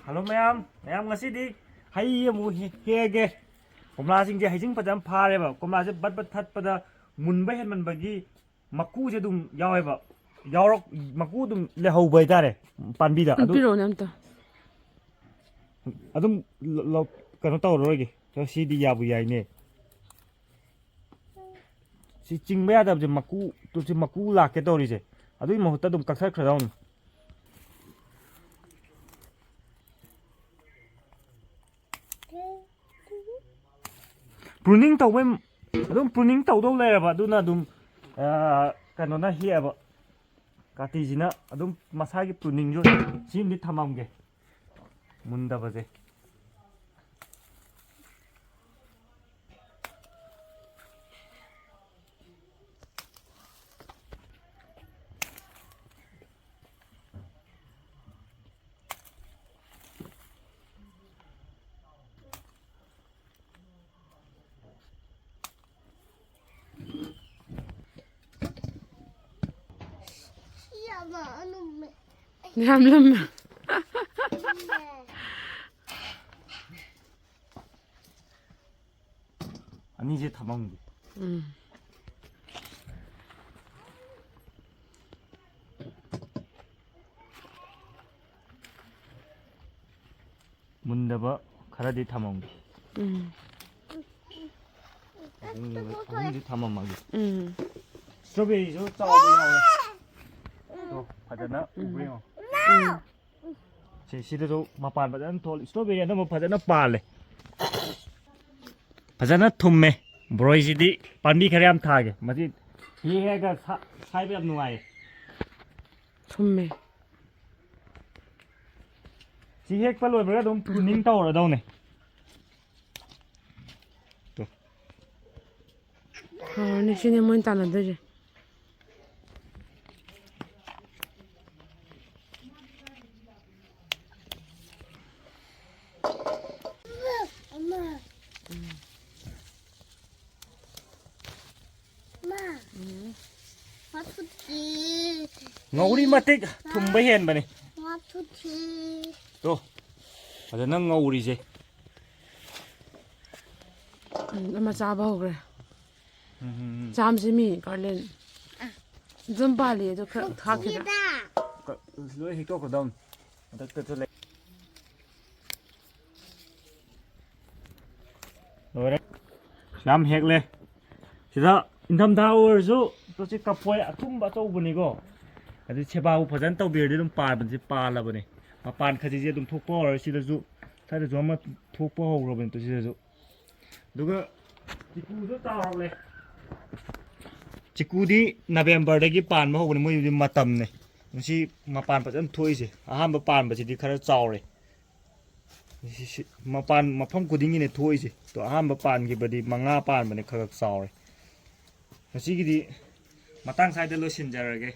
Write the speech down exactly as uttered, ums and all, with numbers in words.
Hello ꯃꯌꯥꯝ, ꯃꯌꯥꯝ ꯉꯁꯤꯗꯤ ꯍꯩ ꯑꯃꯨꯛ ꯍꯦ-, ꯍꯦꯛꯑꯒꯦ꯫ ꯀꯣꯝꯂꯥꯁꯤꯡꯁꯦ ꯍꯩꯖꯤꯡ ꯐꯖꯅ ꯐꯥꯔꯦꯕ꯫ ꯀꯣꯝꯂꯥꯁꯦ ꯕꯠ ꯕꯠ ꯊꯠꯄꯗ ꯃꯨꯟꯕ ꯍꯦꯟꯃꯟꯕꯒꯤ ꯃꯀꯨꯁꯦ ꯑꯗꯨꯝ ꯌꯥꯎꯋꯦꯕ꯫ ꯌꯥꯎꯔꯛ-, ꯃꯀꯨ ꯑꯗꯨꯝ ꯂꯩꯍꯧꯕ ꯍꯥꯏꯇꯥꯔꯦ ꯄꯥꯝꯕꯤꯗ꯫ ꯑꯗꯨ ꯄꯤꯔꯛꯑꯣꯅꯦ ꯑꯝꯇ꯫ ꯑꯗꯨꯝ ꯂ-, ꯂꯧ-, ꯀꯩꯅꯣ ꯇꯧꯔꯔꯣꯏꯒꯦ꯫ ꯁꯤꯗꯤ ꯌꯥꯕꯨ ꯌꯥꯏꯅꯦ꯫ ꯁꯤ ꯆꯤꯡꯕ ꯌꯥꯗꯕꯁꯦ ꯃꯀꯨ, ꯇꯨ-, ꯁꯤ ꯃꯀꯨ ꯂꯥꯛꯀꯦ ꯇꯧꯔꯤꯁꯦ꯫ ꯑꯗꯨꯒꯤ ꯃꯍꯨꯠꯇ ꯑꯗꯨꯝ ꯀꯛꯊꯠꯈ꯭ꯔꯗꯧꯅꯤ꯫ Pruning ꯇꯧꯕꯩ, ꯑꯗꯨꯝ pruning ꯇꯧꯗꯧ ꯂꯩꯔꯕ, ꯑꯗꯨꯅ ꯑꯗꯨꯝ, ꯑ, ꯀꯩꯅꯣꯅ ꯍꯦꯛꯑꯕ꯫ ꯀꯥꯇꯤꯁꯤꯅ ꯑꯗꯨꯝ ꯃꯁꯥꯒꯤ pruningꯁꯨ ꯁꯤꯃꯗꯤ ꯊꯝꯃꯝꯒꯦ꯫ ꯃꯨꯟꯗꯕꯁꯦ꯫ ꯌꯥꯝ ꯂꯨꯝꯃꯦ꯫ ꯑꯅꯤꯁꯦ ꯊꯝꯃꯝꯒꯦ꯫ ꯎꯝ꯫ ꯃꯨꯟꯗꯕ ꯈꯔꯗꯤ ꯊꯝꯃꯝꯒꯦ꯫ ꯎꯝ꯫ ꯑꯍꯨꯝꯗꯤ ꯊꯝꯃꯝꯃꯒꯦ꯫ ꯎꯝ꯫ Strawberryꯁꯨ ꯆꯥꯎꯕ ꯌꯥꯎꯋꯦ꯫ ꯇꯣ, ꯐꯖꯅ ꯎꯕ꯭ꯔꯥ ꯌꯦꯡꯉꯣ꯫ ꯎꯝ꯫ ꯁꯤ, ꯁꯤꯗꯁꯨ ꯃꯄꯥꯟ ꯐꯖꯅ ꯊꯣꯛꯂꯦ꯫ Strawberry ꯑꯅꯝꯕ ꯐꯖꯅ ꯄꯥꯜꯂꯦ꯫ ꯐꯖꯅ ꯊꯨꯝꯃꯦ꯫ ꯕ꯭ꯔꯣꯏꯁꯤꯗꯤ ꯄꯥꯝꯕꯤ ꯈꯔ ꯌꯥꯝ ꯊꯥꯒꯦ꯫ ꯃꯁꯤ ꯍꯦꯛꯑꯒ ꯁꯥ-, ꯁꯥꯏꯕ ꯌꯥꯝ ꯅꯨꯡꯉꯥꯏꯌꯦ꯫ ꯊꯨꯝꯃꯦ꯫ ꯁꯤ ꯍꯦꯛꯄ ꯂꯣꯏꯕꯒ ꯑꯗꯨꯝ pruning ꯇꯧꯔꯗꯧꯅꯦ꯫ ꯇꯣ꯫ ꯍꯥꯎꯔꯅꯤ, ꯁꯤꯅꯦ ꯃꯣꯏꯅ ꯇꯥꯟꯅꯗꯣꯏꯁꯦ꯫ ꯑꯃ꯫ ꯃꯥ꯫ ꯎꯝ꯫ ꯃꯥ ꯊꯨꯞꯁꯤ꯫ ꯉꯧꯔꯤ ꯃꯇꯤꯛ ꯊꯨꯝꯕ ꯍꯦꯟꯕꯅꯤ꯫ ꯃꯥ ꯊꯨꯞꯁꯤ꯫ ꯇꯣ꯫ ꯐꯖꯅ ꯉꯧꯔꯤꯁꯦ꯫ ꯎꯝ, ꯑꯃ ꯆꯥꯕ ꯍꯧꯈ꯭ꯔꯦ꯫ ꯎꯝ, ꯎꯝ, ꯎꯝ꯫ ꯆꯥꯝꯁꯤ ꯃꯤ ꯀꯥꯂꯦꯟ ꯑꯗꯨꯝ ꯄꯥꯜꯂꯤ ꯑꯗꯣ ꯈꯔ ꯊꯥꯛꯈꯤꯗ꯫ ꯀ- ꯂꯣꯏ ꯍꯦꯛꯇꯣꯛꯀꯗꯧꯅꯤ꯫ ꯃꯊꯛꯇꯁꯨ ꯂꯩ꯫ ꯂꯣꯏꯔꯦ꯫ ꯌꯥꯝ ꯍꯦꯛꯂꯦ꯫ ꯁꯤꯗ ꯏꯪꯊꯝꯊꯥ ꯑꯣꯏꯔꯁꯨ ꯇꯣꯁꯤ ꯀꯐꯣꯏ ꯑꯊꯨꯝꯕ ꯑꯆꯧꯕꯅꯤꯀꯣ꯫ ꯑꯗꯨ ꯁꯦꯕꯥꯕꯨ ꯐꯖꯅ ꯇꯧꯕꯤꯔꯗꯤ ꯑꯗꯨꯝ ꯄꯥꯟꯕꯁꯦ ꯄꯥꯜꯂꯕꯅꯦ꯫ ꯃꯄꯥꯟ ꯈꯖꯤꯛꯁꯦ ꯑꯗꯨꯝ ꯊꯣꯛꯄ ꯍꯧꯔꯦ ꯁꯤꯗꯁꯨ꯫ ꯁ꯭ꯋꯥꯏꯗꯁꯨ ꯑꯃ ꯊꯣꯛꯄ ꯍꯧꯈ꯭ꯔꯕꯅꯤ ꯇꯣ ꯁꯤꯗꯁꯨ꯫ ꯑꯗꯨꯒ ꯆꯤꯀꯨꯁꯨ ꯆꯥꯎꯔꯛꯂꯦ꯫ ꯆꯤꯀꯨꯗꯤ ꯅꯕꯦꯝꯕꯔꯗꯒꯤ ꯄꯥꯟꯕ ꯍꯧꯕꯅꯤ, ꯃꯣꯏꯗꯤ ꯃꯇꯝꯅꯦ꯫ ꯉꯁꯤ ꯃꯄꯥꯟ ꯐꯖꯅ ꯊꯣꯛꯏꯁꯦ꯫ ꯑꯍꯥꯟꯕ ꯄꯥꯟꯕꯁꯤꯗꯤ ꯈꯔ ꯆꯥꯎꯔꯦ꯫ ꯁꯤ, ꯁꯤ, ꯃꯄꯥꯟ ꯃꯐꯝ ꯈꯨꯗꯤꯡꯒꯤꯅꯦ ꯊꯣꯛꯏꯁꯦ꯫ ꯑꯗꯣ ꯑꯍꯥꯟꯕ ꯄꯥꯟꯈꯤꯕꯗꯤ ꯃꯉꯥ ꯄꯥꯟꯕꯅꯦ, ꯈꯔ ꯈꯔ ꯆꯥꯎꯔꯦ꯫ ꯉꯁꯤꯒꯤꯗꯤ ꯃꯇꯥꯡ ꯁ꯭ꯋꯥꯏꯗ ꯂꯣꯏꯁꯤꯟꯖꯔꯒꯦ꯫